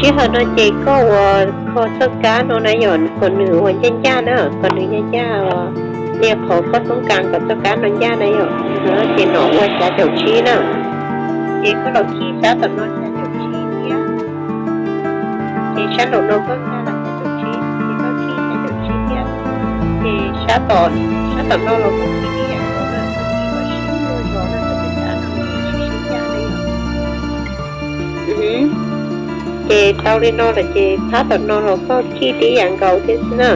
Sij hawm no ces koj ua kho txoj kab no na yom, kom nws ua ncaj ncaj na, kom nws ncaj ncaj li qhov koj xoob kas kom txoj kab no ncaj na yom. Ces nom ua xya caum tsib na. Ces koj los khij sab tom no xya caum tsib thiab. Ces sab nraum no koj nkag los xya caum tsib, ces koj khij xya caum tsib thiab. Ces sab tom, sab tom no los koj khij tib yam nkaus na, koj khij kom sib luag zog na, kom cov kab no sib sib ncaj na yom. Ces tau li no lawm ces phab tom no los koj khij tib yam nkaus thiab xwb na.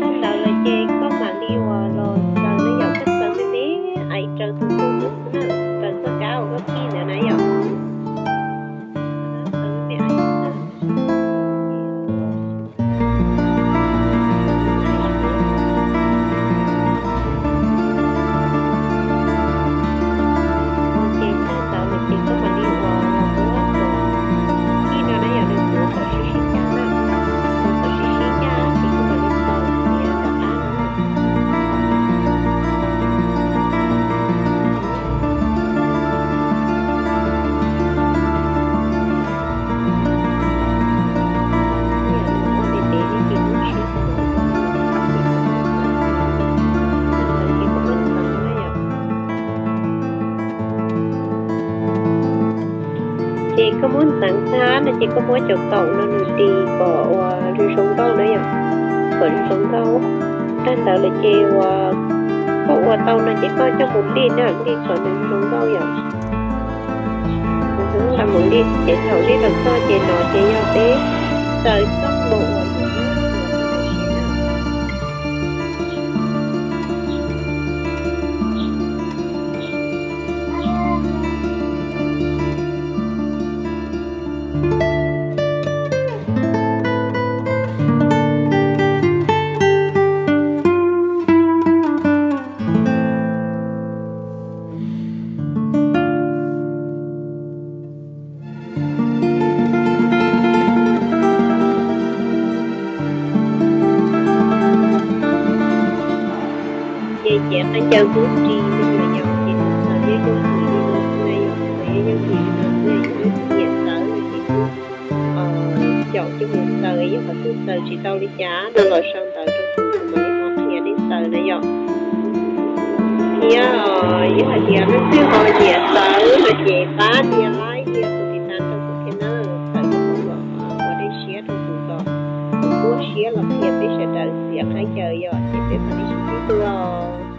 Tag ntawd lawm ces koj mam li ua los xaws na yom, koj xaws me me, aim raws tus koj xaws xwb na, raws txoj kab uas koj khij ntawd na yom. Ces tag ntawd lawm ces koj mam li ua los ua kom khij no na yom, nws kuj kom sib sib ncaj na, kom sib sib ncaj ces koj mam li xaws xiav tom qab no. Ces koj muab ntxeev tag no ces koj muab cov kaum no nws ris kom ua zoo zoo nkauj na yom, kom zoo zoo nkauj. Tag ntawd lawm ces uas koj ua tau no ces koj coj mus lij na, lij kom nws zoo nkauj yom. Mus lij ces thaum lij los txog ces no ces yog peb xaws txoj hlua uas yus muab ua ua siav na. Ces ciav qee caws kub ris me nyuam yaus ces tus xaws yeej yooj yim li no xwb na yom, tus xaws yeej yooj yim li no xwb, yus lub nyiam xaws no ces kuj caum coj mus xaws, yog qhov twg xaws tsis tau li cas no los sau ntawv rau kuv, kuv mam li ho qhia nej xaws na yom. Thiab yog hais tias leej twg ho nyiam xaws no ces pab nias like thiab tus tiv tas rau kuv thiab na, xaws rau kuv kom ua dej siab rau kuv kom kuv kuaj siab los qhia peb sawv daws txiav qaib caws yom, ces peb mam li sib ntsib dua os.